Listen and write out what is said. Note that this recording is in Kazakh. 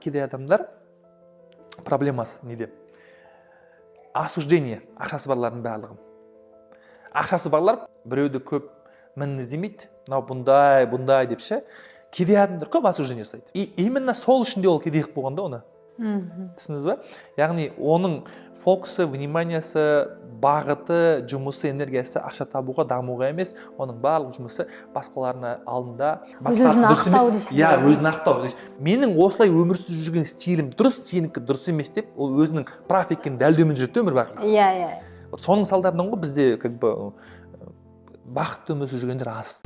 Кедей адамдар проблемасы неде? Осуждение. Ақшасы барлардың барлығы, ақшасы барлар біреуді көп мін іздемейді, мынау бұндай, бұндай деп ше. Кедей адамдар көп осуждение жасайды, и именно сол үшін де ол кедей қылып қойған да оны. Түсіндіңіз ба? Яғни оның фокусы, вниманиясы, бағыты, жұмысы, энергиясы ақша табуға, дамуға емес, оның барлық жұмысы басқаларына алдында басқа Өз-өзін дұрыс ақтау емес. дейсіз Иә, ғой. өзін ақтау. То есть менің осылай өмір сүріп жүрген стилім дұрыс, сенікі дұрыс емес деп, ол өзінің прав екенін дәлелдеумен жүреді да өмір бақи. иә иә Вот соның салдарынан ғой бізде как бы бақытты өмір сүріп жүргендер аз.